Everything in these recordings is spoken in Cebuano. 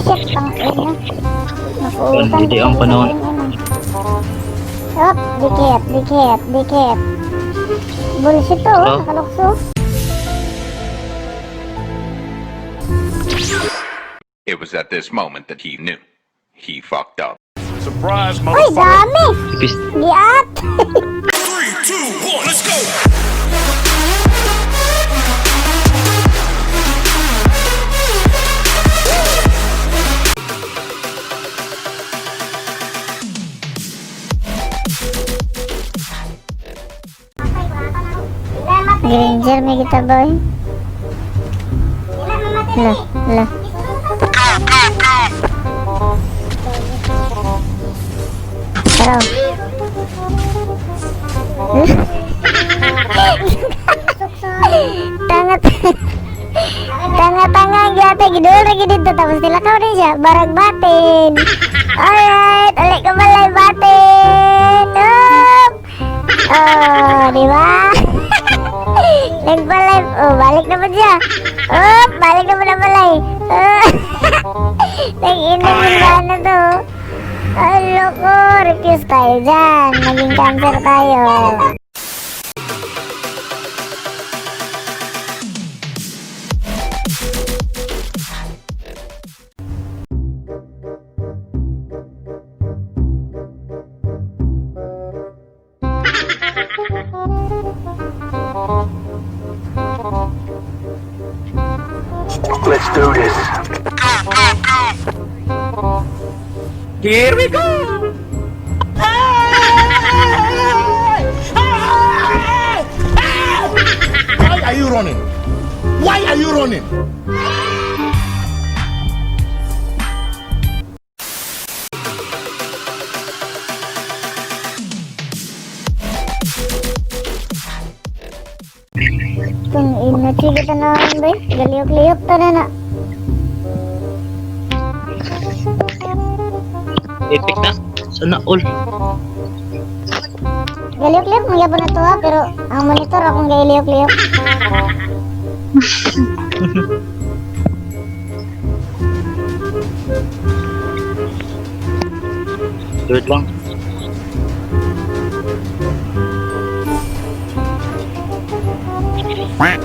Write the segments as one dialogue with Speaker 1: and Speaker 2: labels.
Speaker 1: Shit, tang ina. Nakuutan.
Speaker 2: Hindi ang panahon.
Speaker 1: Hop, dikit, dikit, dikit. Bullshit to, oh,
Speaker 2: Hello?
Speaker 1: nakalukso.
Speaker 3: It was at this moment that he knew. He fucked up.
Speaker 4: Surprise,
Speaker 1: Uy,
Speaker 4: motherfucker.
Speaker 1: dami!
Speaker 2: Ipis.
Speaker 1: Giat!
Speaker 4: 3, 2, 1, let's go!
Speaker 1: Granger, may kita boy. La, la. Pero. Tanga tanga tanga gyata gidol lagi dito tapos nilakaw rin siya barag batin. Alright, ulit ka balay batin. Up. Oh, di ba? Nagbalay. Oh, balik naman siya. Oh, balik naman ang balay. Oh. Nag-inom yung na to. Ay, loko. Refuse tayo dyan. Naging cancer tayo.
Speaker 4: Let's do this. Here we go! Why are you running? Why are you running?
Speaker 1: Kung ina, sige tanawan ba? Galiyok-liyok ta na na.
Speaker 2: Epic na. Sana all.
Speaker 1: Galiyok-liyok, magyapon na to ha, pero ang monitor akong galiyok-liyok.
Speaker 2: Wait lang.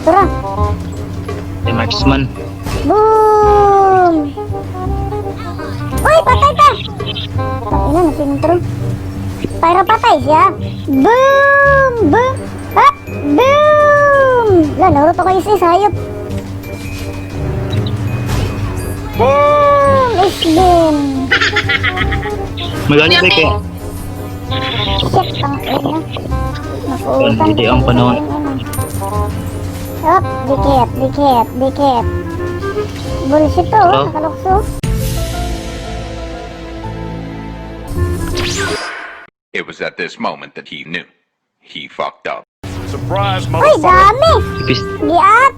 Speaker 1: Tara!
Speaker 2: Ay, marksman.
Speaker 1: Boom! Uy, patay ta! Ina, nasintro. Pero patay siya. Boom! Boom! Up! Boom! La, naurot ako is hayop. Boom! Isbin!
Speaker 2: Magaling ba kaya?
Speaker 1: Shit, tang ina. Nakuutan.
Speaker 2: Hindi ang panahon.
Speaker 1: Up, dikit, dikit, dikit. Bullshit to, oh,
Speaker 2: Hello?
Speaker 1: nakalukso.
Speaker 3: It was at this moment that he knew. He fucked up.
Speaker 4: Surprise,
Speaker 1: Uy,
Speaker 4: motherfucker.
Speaker 1: dami!
Speaker 2: Ipis.
Speaker 1: Giat!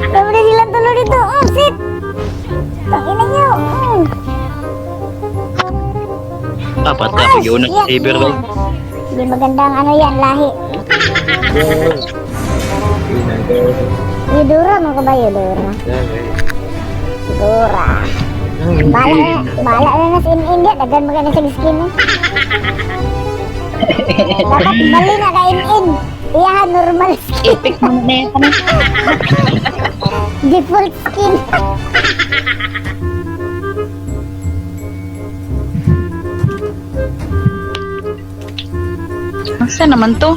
Speaker 1: Dami na silang tulo dito. Oh, shit! Tangina niyo.
Speaker 2: Ah, patay.
Speaker 1: Ay,
Speaker 2: Pag-iuna
Speaker 1: shit,
Speaker 2: saber
Speaker 1: man.
Speaker 2: ba?
Speaker 1: Hindi magandang ano yan, lahi. Eudora mo ka ba, Eudora? Eudora. Bala na, bala na nas in India. Dagan mo ka na sa skin eh. Dapat bali na ka in in. Iya, normal skin.
Speaker 5: Epic man na yan.
Speaker 1: Default skin.
Speaker 5: Asa naman to?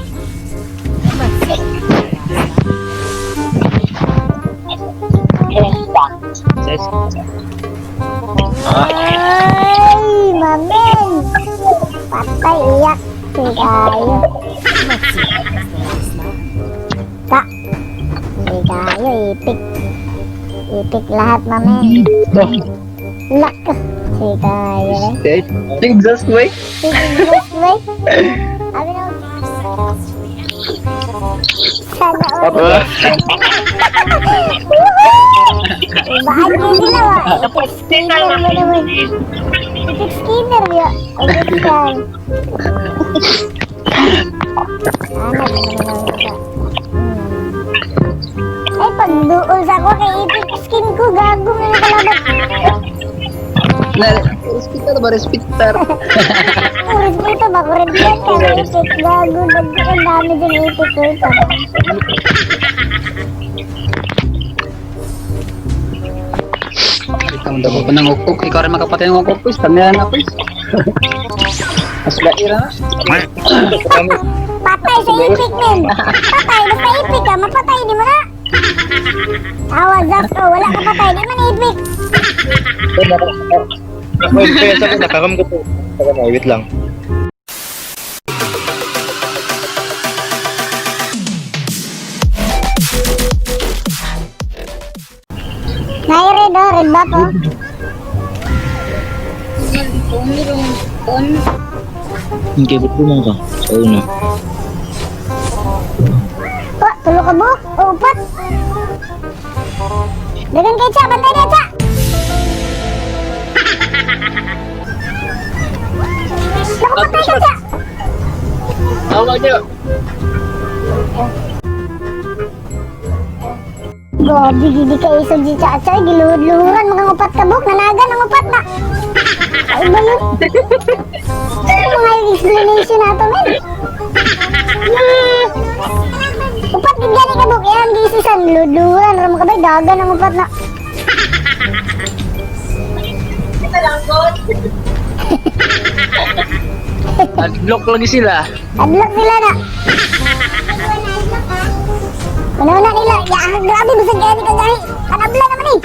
Speaker 2: Ses.
Speaker 1: Ay, mamen. Patay, iyak. Sige kayo. Ka. Hindi kayo, ipik. Ipik lahat, mamen. Lak. Sige kayo.
Speaker 2: Eh. Exhaust way.
Speaker 1: Sige, this way. Sabi na, sana all. Ibaan mo sila, wa. Epic skinner mo naman. Epic skinner, yo. Epic skin. Ano naman ito? Ay, pagduol sa ako kay epic skin ko, gago na yung kalaban.
Speaker 2: Na, respetar ba? Respetar.
Speaker 1: Oh, respeto ba? Kurente ka, epic. Gago, dagdagan damage yung epic ko ito.
Speaker 2: Ikaw daw ko ng ukok. Ikaw rin makapatay ng ukok, please. Tanda na, please. Mas laira.
Speaker 1: Patay sa epic, men! Patay, basta epic ka, mapatay, di mo na! Awa, Zasko, wala ka patay, di man epic!
Speaker 2: Nakaram ko po. Wait lang.
Speaker 1: Nai-red, oh, red buff, oh.
Speaker 2: Hindi, ba't bumang ka? Sa una.
Speaker 1: Wa, tulo ka buhok, o upat. Dagan kay Cha, bantay na, Cha! Naku, patay ka, Cha!
Speaker 2: Tama niyo.
Speaker 1: Grabe, gigi ka isog si Chacha. Giluhod-luhuran, mga upat ka buhok. Nanagan ang upat na. Ay ba yun? Ano mga yung explanation na ito, men? Upat gid gani ka buhok. Yan, giisusan. Luhod-luhuran. Ramon ka ba? Dagan ang upat na.
Speaker 2: Adlock lagi sila.
Speaker 1: Adlock sila na. Una-una nila. Ya, grabe, busog gani ka gani. Kanabla naman eh.